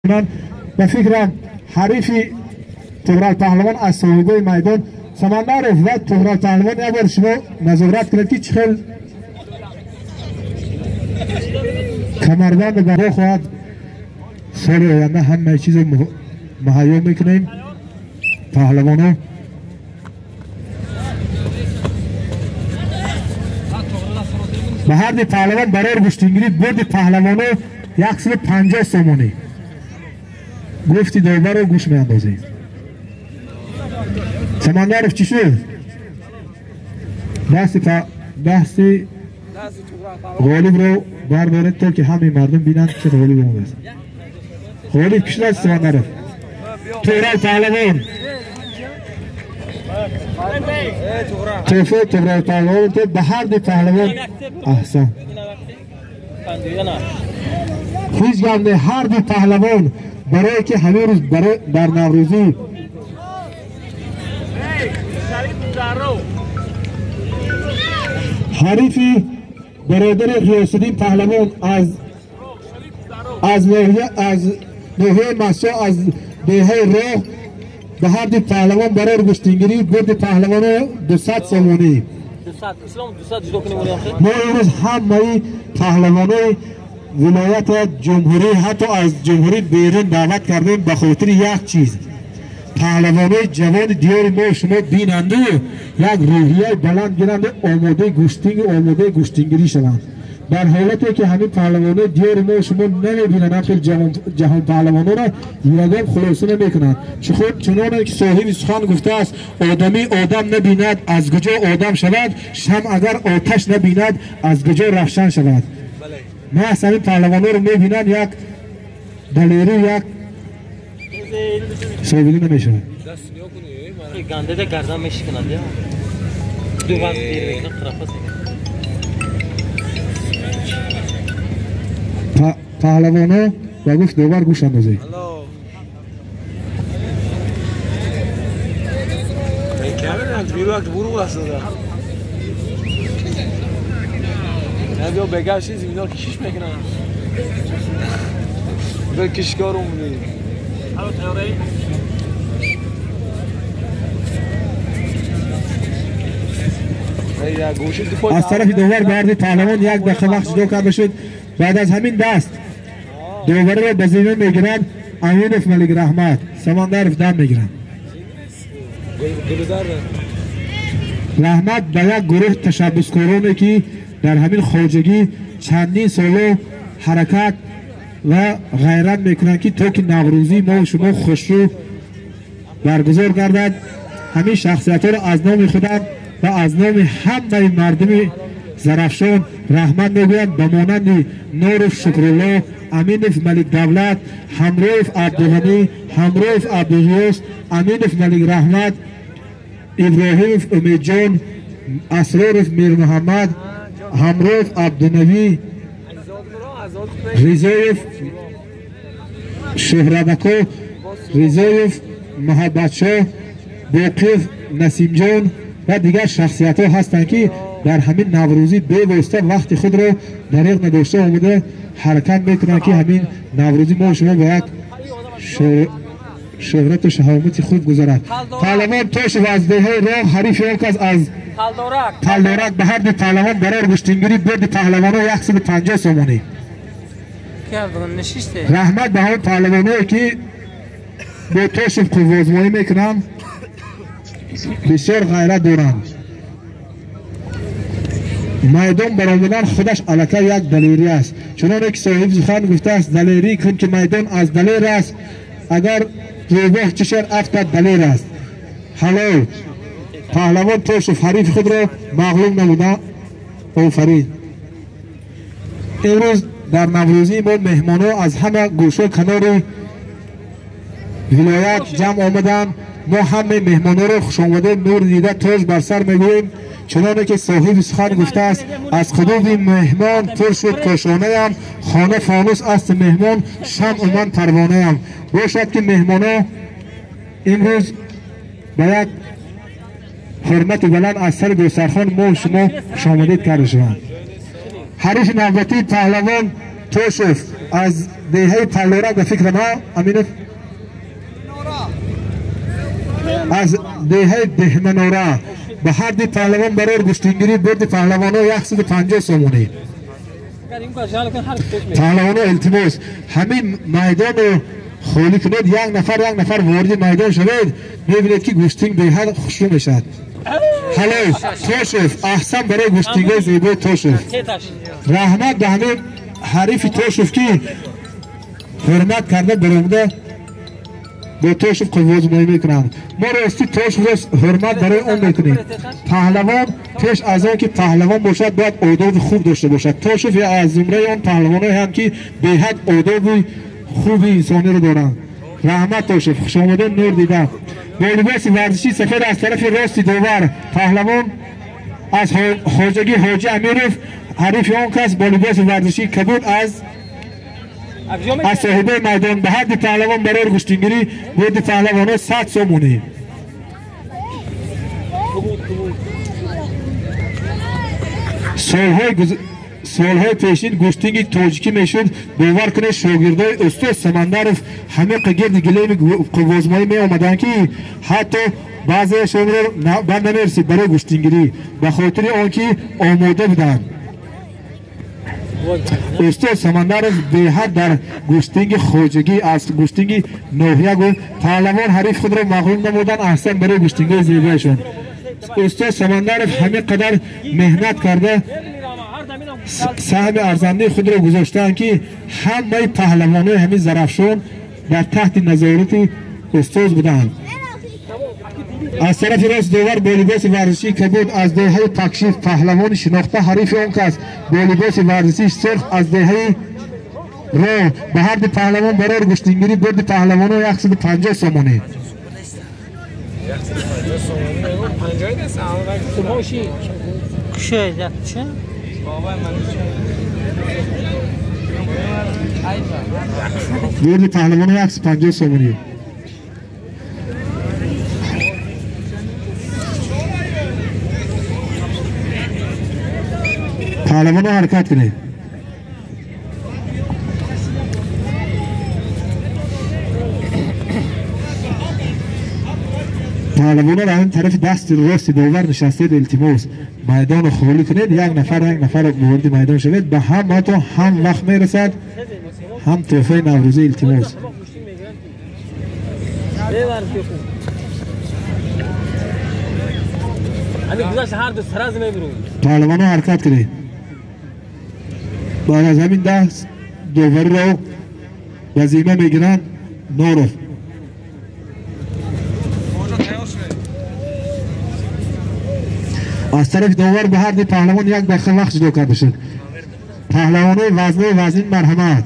Ба фикрам ҳарифи Туғрал Паҳлавон аз соҳибои майдон Самандаров ва Туғрал Паҳлавон як бор шумо назорат кунед, ки чӣ хел камарбанд бо хоҳад. Соли оянда ҳамаи чизро муҳайё мекунем. Паҳлавоно ба ҳарди паҳлавон барор гӯштингирӣ, бурди паҳлавоно 150 сомонӣ. Гуфти доварро гӯш меандозем. Самандаров чӣ шуд? Дасти ғолибро бардоред, то ки ҳамаи мардум бинанд, ки ғолиб омадааст. Ғолиб ки шудааст? Самандаров. Туғрал Паҳлавон. Тӯҳфаи Туғрал Паҳлавон ба ҳарду паҳлавон. Аҳсан. Ҳеҷ гап не, ҳарду паҳлавон барое ки ҳамин рӯз дар Наврӯзӣ ҳарифи бародари Ғиёсиддин Паҳлавон аз ноҳияи Масо, аз деҳаи Роҳ, ба ҳарду паҳлавон барори гӯштингирӣ, бурди паҳлавоно 200 сомонӣ. Мо имрӯз ҳамаи паҳлавонои вилоят, ҷумҳурӣ, ҳатто аз ҷумҳурӣ берун даъват кардем ба хотири як чиз: паҳлавонои ҷавони диёри мо шумо бинанду як рӯҳияи баланд гиранду омодаи гӯштингу омодаи гӯштингирӣ шаванд. Дар ҳолате ки ҳамин паҳлавонои диёри мо шумо намебинанд, ҳамхел ҷаҳонпаҳлавононро, ягон хулоса намекунанд. Чуноне ки соҳиби сухан гуфтааст: одамӣ одам набинад, аз куҷо одам шавад? Шам агар оташ набинад, аз куҷо равшан шавад? Маҳз ҳамин паҳлавонҳоро мебинанд, як далерӣ, як собилӣ намешавад. Паҳлавонҳо ба гуфт довар гӯш андозед. بیا بگشت زمینا کشیش میکنن به کشکار اومدی. از طرف دوور به هر پهلوان یک دقیقه وقت جدا کرده شد. بعد از همین دست دوباره را به زمین میگیرند. امینف ملک رحمت سمندرف دم میگیرند. رحمت به یک گروه تشبثکارانه که در همین خواجگی چندین سالو حرکت و غیرت میکنند که تا که نوروزی ما و شما خوشرو برگزار گردد. همین شخصیت ها را از نام خودم و از نام همه مردم زرافشان رحمت میگویند، به مانند نورف شکرالله، امینف ملک دولت، همروف عبدالغنی، همروف عبدالغیاث، امینف ملک رحمت، ابراهیمف امیدجان، اسرارف میر محمد، همروف عبدالنبی، رضایف شهربکو، رضایف محبتشاه، باقیف نسیمجان و دیگر شخصیت ها هستند که در همین نوروزی بیواسطه وقت خود را دریغ نداشته آمده حرکت میکنند که همین نوروزی ما شما با یک شهرت و شهامت خوب گذارد. پهلوان تاشف از دهه راه، حریف آن کس از پلدارک. به هر دو پهلوان برای گوشتینگیری، برد پهلوان ها 150 سامانی. رحمت به همون پهلوان هایی که با تاشف قوازمایی میکنند، بسیار غیرت دارند. میدان برآمدن خودش الکی یک دلیری است. چنانکه صاحب سخن گفته است: دلیری کن که میدان از دلیر است، اگر روباه چشر افتد دلیر است. حلال پهلوان تاشف حریف خود را مغلوب نموده. آفرین. امروز در نوروزی ما مهمان‌ها از همه گوشه کنار ولایت جمع آمدند. ما همه مهمان‌ها را خوش آمده، نور دیده، تاج بر سر میگوییم. چنانه که صاحب سخن گفته است: از قدوم مهمان پر شد کاشانه ام، خانه فانوس است مهمان، شمع من پروانه ام. باشد که مهمان‌ها امروز به یک حرمت بلند از سر دسترخوان ما و شما خوش آمدید کرده شوند. حریف نوبتی پهلوان توشف аз деҳаи Паллорак ба фикр ма Аминов аз деҳаи Деҳманора ба ҳар ду паҳлавон барои гӯштингирӣ бурди паҳлавонҳо 150 сомонӣ. Паҳлавонҳо илтимос ҳамин майдонро холӣ кунед, як нафар вориди майдон шавед, мебинед ки гӯштинг беҳад хушрӯ мешавад. Ҳалол Тошев, аҳсан барои гӯштингҳои зебои Тошев. Раҳмат ба ҳамин ҳарифи Тошев ки ҳурмат карда баромада бо Тошев қуввозмоӣ мекунанд. Мо рости Тошевро ҳурмат барои он мекунем. Паҳлавон пеш аз он ки паҳлавон бошад бояд одоби хуб дошта бошад. Тошев аз зумраи он паҳлавонҳое ҳам ки беҳад одоби хуби инсониро доранд. Раҳмат Тошев, хушомадон нур дида. Бо либоси варзишии сафед аз тарафи рости довар паҳлавон аз хоҷагӣ Ҳоҷи Амиров, ҳарифи он кас бо либоси варзишии кабуд аз соҳибаи майдон. Ба ҳар ду паҳлавон барои гӯштингирӣ бурди паҳлавонҳо 100 сомонӣ. Солҳои пешин гӯштинги тоҷикӣ мешуд. Бовар кунед, шогирдои устод Самандаров ҳамиқа гирди гилеми қуввозмоӣ меомаданд ки ҳатто баъзеашонро бар намерасид барои гӯштингирӣ, ба хотири он ки омода буданд. Устод Самандаров беҳад дар гӯштинги хоҷагӣ аз гӯштинги ноҳия гуфт паҳлавон ҳариф худро мағлуб намуданд. Аҳсан барои гӯштингҳои зебояшон. Устод Самандаров ҳамин қадар меҳнат карда саҳми арзандаи худро гузоштаанд ки ҳамаи паҳлавонҳои ҳамин Зарафшон дар таҳти назорати устоз буданд. Аз тарафи рост довар бо либоси варзишии кабуд аз деҳаи Пакшиф паҳлавони шинохта, ҳарифи он кас бо либоси варзишии сурх аз деҳаи Роҳ. Ба ҳар ду паҳлавон барои гӯштингирӣ бурди паҳлавонҳо 150 сомонӣ. Бурди паҳлавонҳо 150 сомонӣ. Паҳлавонҳо ҳаракат кунед. Паҳлавонҳо дар ин тарафи дасти рости довар нишастед, илтимос майдонро холӣ кунед, як нафар вориди майдон шавед, ба ҳамато ҳам вақт мерасад, ҳам тӯҳфаи наврӯзӣ. Илтимос. Паҳлавонҳо ҳаракат кунед. Баъд аз ҳамин даст довариро ба зимма мегиранд Норов. Аз тарафи довар ба ҳар ду паҳлавон як дақиқа вақт ҷудо карда шуд. Паҳлавонҳои вазнаи вазнин марҳамат.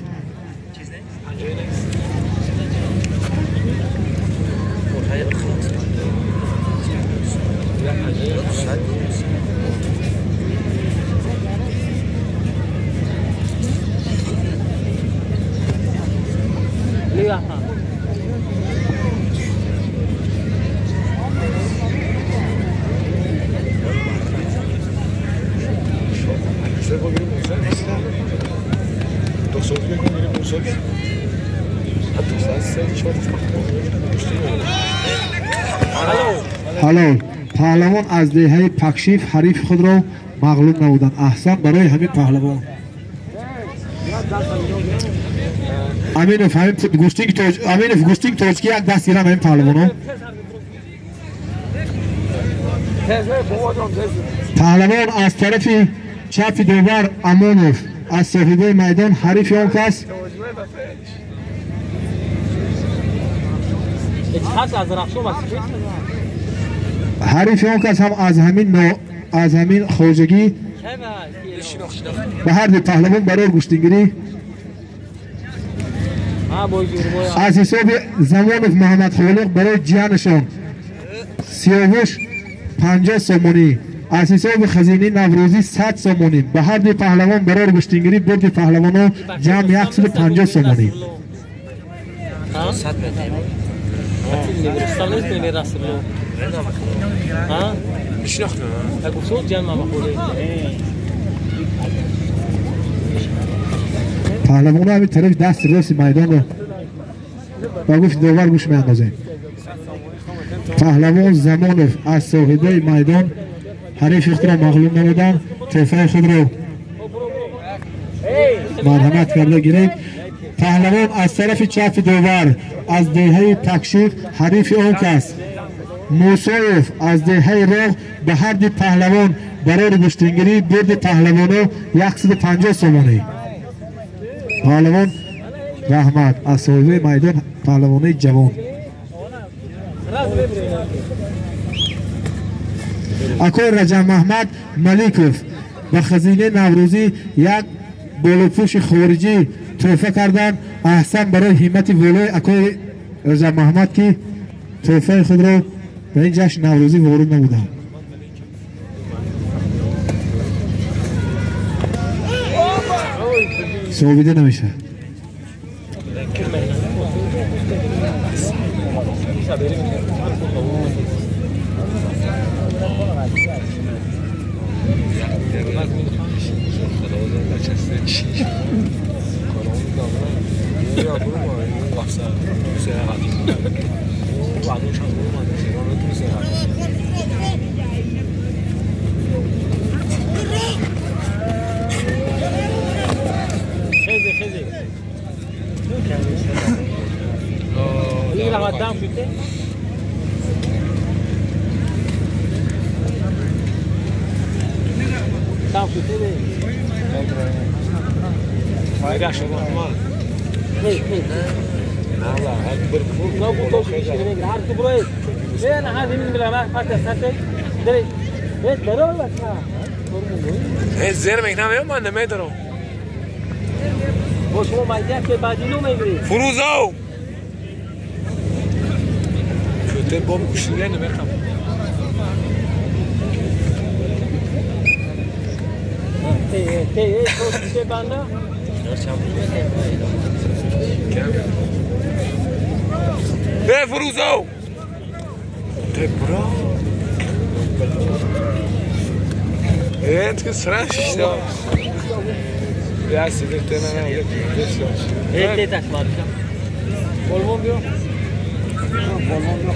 Ҳалол паҳлавон аз деҳаи Пакшиф ҳарифи худро мағлуб намуданд. Аҳсан барои ҳамин паҳлавон. Аминов ҳамин Аминов гӯштинги тоҷикӣ як даст гиранд ҳамин паҳлавонҳо. Паҳлавон аз тарафи чапи довар Амонов аз соҳибаи майдон, ҳарифи он кас ҳам аз ҳамин хоҷагӣ. Ба ҳар ду паҳлавон барои гӯштингирӣ аз ҳисоби Замонов Муҳаммадхолиқ барои ҷиянашон Сиёвуш 50 сомонӣ, аз ҳисоби хазинаи наврӯзӣ 100 сомонӣ. Ба ҳар ду паҳлавон барои гӯштингирӣ бурди паҳлавонҳо ҷамъ 150 сомонӣ. Паҳлавон ҳамин тарафи дасти рости майдонро ба гуфти довар гӯш меандозем. Паҳлавон Замонов аз соҳибаи майдон ҳарифи худро мағлуб намуданд, тӯҳфаи худро марҳамат карда гирифт. Паҳлавон аз тарафи чапи довар аз деҳаи Такшиқ ҳарифи он кас Мусоев аз деҳаи Роғ ба ҳар ду паҳлавон барои гӯштингирӣ бурди паҳлавоно 150 сомонӣ. Паҳлавон раҳмат аз соҳибаи майдон паҳлавонаи ҷавон. Акои Раҷаб Маҳмад Маликов ба хазинаи наврӯзӣ як болопӯши хориҷӣ тӯҳфа карданд. Аҳсан барои ҳиммати волои акои Раҷаб Маҳмад ки тӯҳфаи худро ба ин ҷашни наврӯзӣ ворид намуданд. Собида намешавад. فروزاو شده باب گوشتیگه نمیخوام. به فروزاو تبرا انت سرش Ya sizin temene Evet, taş var. Bolmon diyor. Bolmon diyor.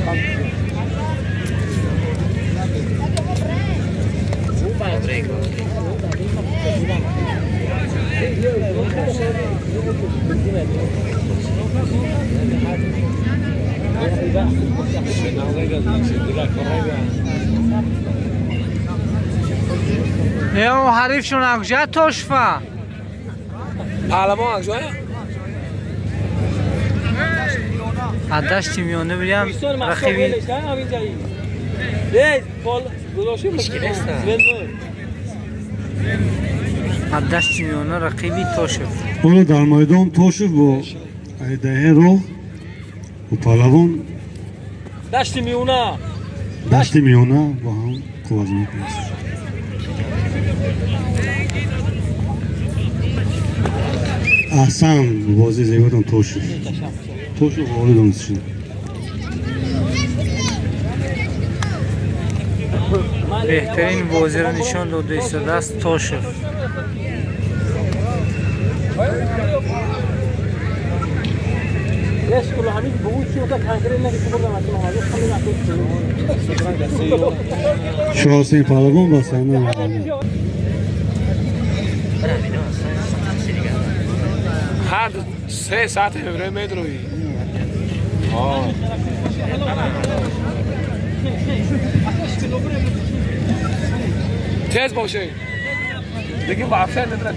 Ne o harif şuna güzel toşfa. پهلوان اگجای؟ دشتی میانه بریم رقیبی دشتی میانه رقیبی توشف. اونو در میدان توشف با دهه رو و پهلوان دشتی میونه دشتی میونه با هم قوازی میکنه. احسن بازی زیباتون توشف توشف وارد اون شد. بهترین بازی رو نشان داده ایستاده است توشف. شاهسین پهلوان با صحنه هر 3 ساعت فوریه میدروی. تیز باشه. دیگه با افسر نداره.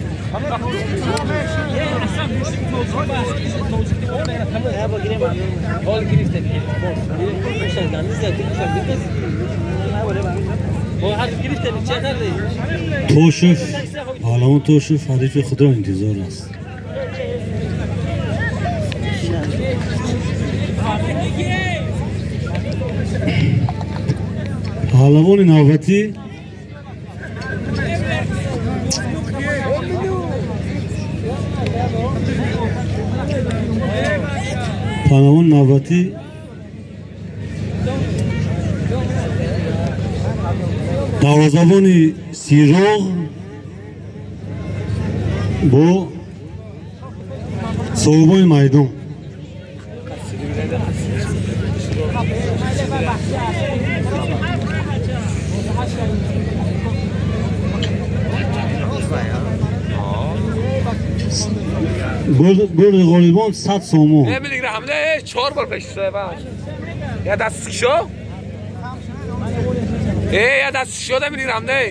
توشف پهلوان توشف حریف خود را انتظار است. پهلوان نوبتی پهلوان نوبتی دروازه‌بان سیروغ با Соҳибони майдон. Бурди ғолибон 100 сомон. 4 бор пеш я даст шо? Я даст шо да мирам не.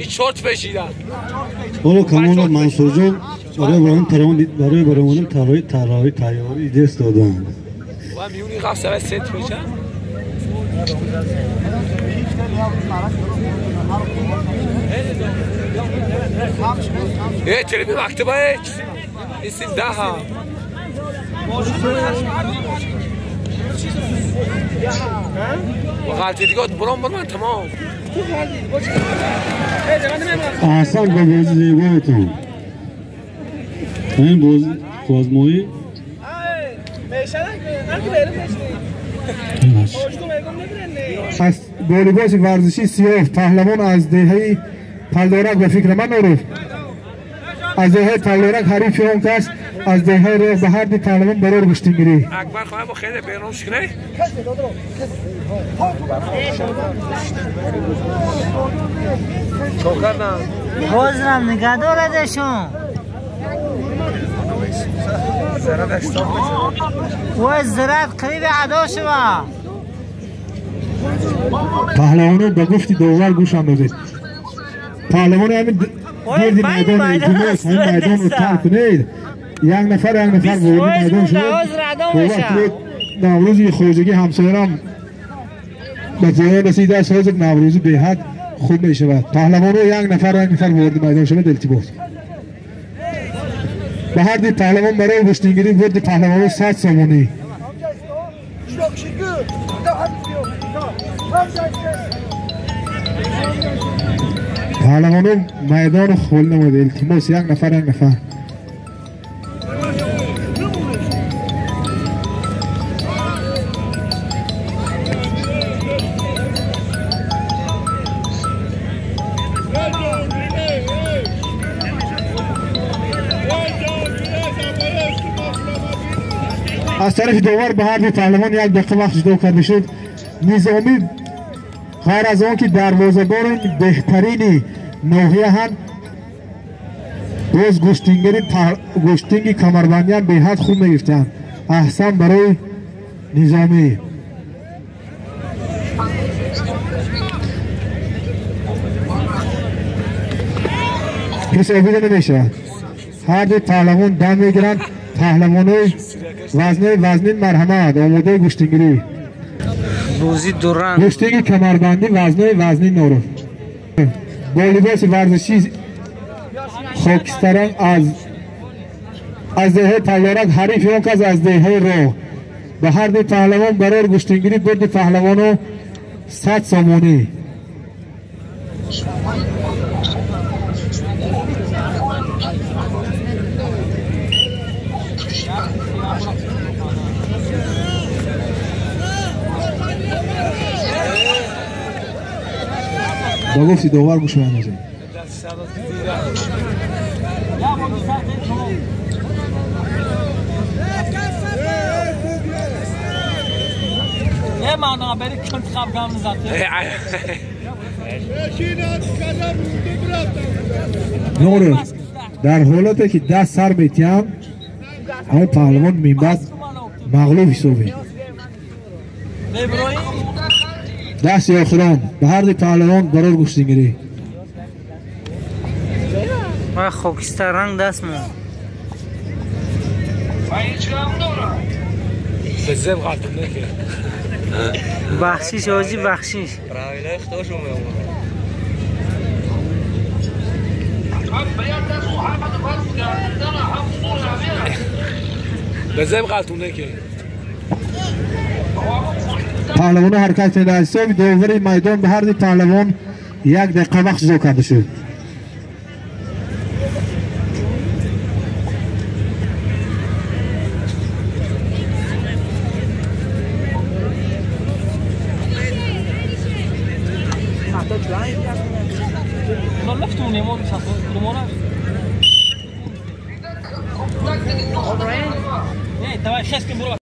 И чорт пешидан. Ҳоло Камолов Мансурҷон барои баромадан тарроҳи тайёрӣ дест доданд. Ва миёни қафс савай сет пеша. Телеби мактаба исм даҳа. غلطی برام برام تمام. احسن به بازی زیبایتون. این بازی خوازمایی از با لباس ورزشی سیاه پهلوان از دهه پلدارک به فکر من عرف از دهه پلدارک حریف آن کس از دهه راه به هر دو پهلوان برار گشتی میری. اکبر خواهم با خیلی برنامه کنه. بازرم نگه داردشون. و زرد قریب ادا شوه. پهلوانان به گفتی داور گوش اندازید. پهلوان همین گرد میدان التماس همین میدان رو ترک کنید. یک نفر وارد میدان شد. وقت نوروزی خوجگی همسایرم به پایان رسیده است. حاضر نوروزی به حد خوب می شود. پهلوان یک نفر وارد میدان شود التماس. به هر دو پهلوان برای گشتینگیری برد پهلوان 100 سامانی. پهلوانان میدان خول نموده. التماس یک نفر. از طرف داور به هر دو پهلوان یک دقیقه وقت جدا کرده شد. نظامی غیر از آن که دروازه‌بان بهترین ناحیه هم باز گشتینگی کمربندی هم به حد خوب میگفتند. احسن برای نظامی. حسابی نمیشه. هر دو پهلوان دم میگیرند. پهلوانای وزنین مرحمت آماده گشتینگیری. بازی دوران گشتینگی کمربندی وزنی نورف با لباس ورزشی خاکستران از دهه پلارک حریف آن کس از دهه راه به هر دو پهلوان برای گشتینگیری برد پهلوانو 100 سامانی. با گفتی داور گوش می‌اندازیم. نور در حالتی که دست سر میتیم همون پهلوان میبد مغلوب حسابی. دست آخران به هر دو پهلوان برار گشتینگیری. و خاکستر رنگ دست من. بخشیش آجی بخشیش. پهلوان حرکت کنید. از حساب داوری میدان به هر دو پهلوان یک دقیقه وقت جدا کرده شد.